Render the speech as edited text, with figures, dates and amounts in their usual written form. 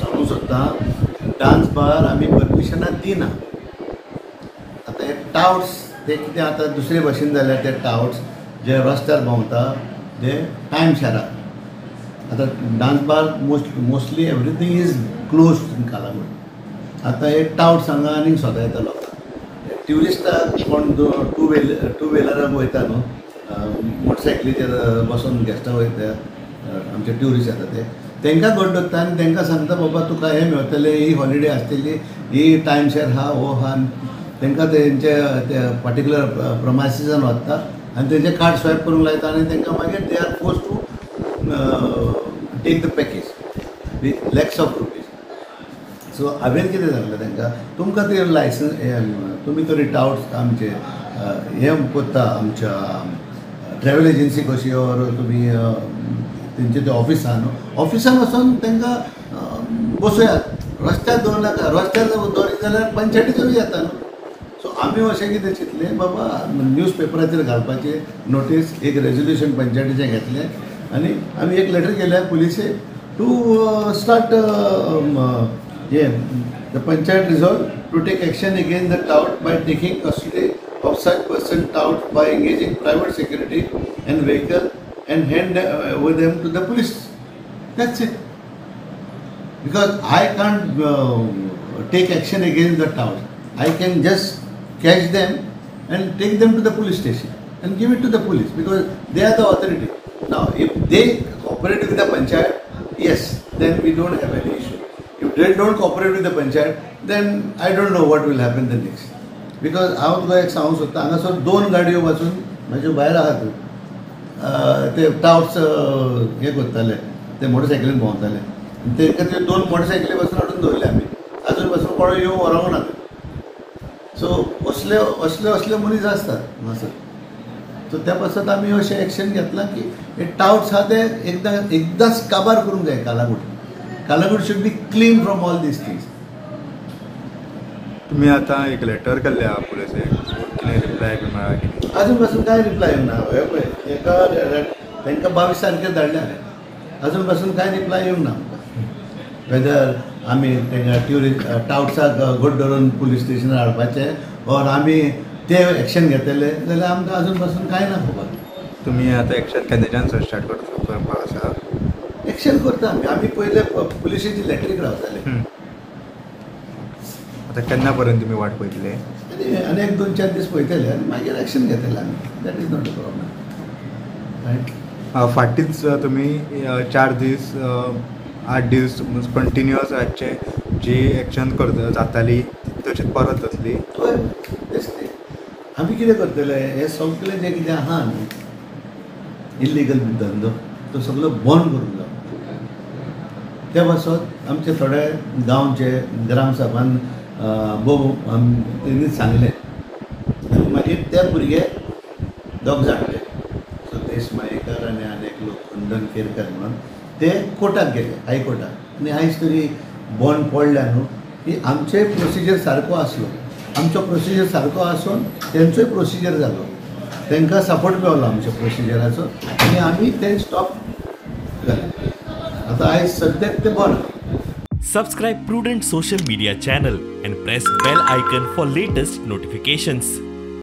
सांगूंक सोदता, dance bar आमी परमिशनां दिना. आतां हे टावट्स ते कितें आतां दुसरे भशेन जाल्यार ते टावट्स जे रस्त्यार भोंवता ते टायम शेराक. आतां dance bar mostly everything is close in Calangute. आतां हे टावट्स हांगा आनीक सोदा येता लोकांक. ट्युरिस्टाक कोण टू व्हिलराक वयता न्हू, मोटरसायकलीचेर बसोन गेस्टां वयता, आमचे ट्युरिस्ट येता ते तांकां घट धरता आनी तांकां सांगता बाबा तुका हें मेळटलें, ही हॉलिडे आसतली, ही टायम शेर आहा, हो आहा. तांकां तेंचे ते पर्टिक्युलर प्रमायसिसान वता आनी तेंचे कार्ड स्वायप करूंक लायता आनी तांकां मागीर they are force to take the package with lakhs of rupees. So हांवें कितें सांगलें तांकां, तुमकां ते लायसन्स तुमी तरी टावट्स आमचे हें करता आमच्या ट्रॅवल एजन्सी कशी ओर तुमी तेंचे ते ऑफिस आहा न्हू, ऑफिसान वचोन तांकां बसयात, रस्त्यार दवरनाका. रस्त्यार दवरीत जाल्यार पंचायतीचेरूय येता न्हू. सो आमी अशें कितें चिंतलें बाबा न्यूज पेपराचेर घालपाचें नोटीस, एक रेजोल्युशन पंचायतीचें घेतलें आनी आमी एक लेटर केलें पुलिसेक टू स्टार्ट हें the panchayat resolve to take action against the tout by taking custody of such person tout by engaging private security and vehicle and hand over them to the police. That's it. Because I can't take action against the tout. I can just catch them and take them to the police station and give it to the police because they are the authority. Now, if they cooperate with the panchayat, yes, then we don't have any issue. If they don't cooperate with the panchayat, then I don't know what will happen the next. Because हांव तुका एक सांगूंक सोदता, हांगासर 2 गाडयो पासून म्हाज्यो भायर आहात ते टावट्स हे करताले, ते मोटरसायकलीन भोंवताले. तेंकां त्यो 2 मोटरसायकली पासून हाडून दवरले आमी, आजून पासून कोण येवन व्हरोंक ना. सो असले असले असले मनीस आसतात हांगासर. सो त्या पासत आमी अशें एक्शन घेतलां की हे टावट्स आहा ते एकदां एकदांच काबार करूंक जाय. Calangute Calangute should be clean from all these things. तुमी आतां एक लेटर केल्लें आहा पुलिसेक, कितें रिप्लाय बी मेळ्ळा कितें? आजून पासून कांय रिप्लाय येवंक ना. हें पळय एका तांकां 22 तारखेर धाडल्या हांवें, आजून पासून कांय रिप्लाय येवंक ना आमकां. वेदर आमी तांकां ट्युरिस्ट टावट्साक घट धरून पुलीस स्टेशनार हाडपाचें ऑर आमी ते एक्शन घेतले जाल्यार आमकां आजून पासून कांय ना खबर. तुमी आतां एक्शन केन्नाच्यान स्टार्ट करपाक आसा? एक्शन करता आमी. आमी पयले पुलिशेची लेटरीक रावताले. आतां केन्ना पर्यंत तुमी वाट पळयतले? आनी एक 2-4 दीस पळयतले आनी मागीर एक्शन घेतले आमी. That is not a problem. Right. फाटींच तुमी 4 दीस 8 दीस कंटिन्युअस रातचे जी एक्शन करता जाताली तशीच परत जातली? हय, तेच तें. आमी कितें करतले, हें सगळें जें कितें आहा न्हू इल्लिगल धंदो तो सगळो बंद करूंक जाय. त्या पासत आमचे थोडे गांवचे ग्रामसभान भोव तेणी सांगलें आनी मागीर ते भुरगे 2 जाण ते सतेश मायेकर आनी आनी एकलो कुंदन केरकर म्हणून ते कोर्टाक गेले, हायकोर्टाक. आनी आयज तरी बॉन्ड पडल्या न्हू की आमचेय प्रोसिजर सारको आसलो, आमचो प्रोसिजर सारको आसून तेंचोय प्रोसिजर जालो, तांकां सपोर्ट मेवलो आमच्या प्रोसिजराचो आनी आमी तें स्टॉप जालें. आतां आयज सद्याक तें बंद. Subscribe Prudent Social Media channel and press bell icon for latest notifications.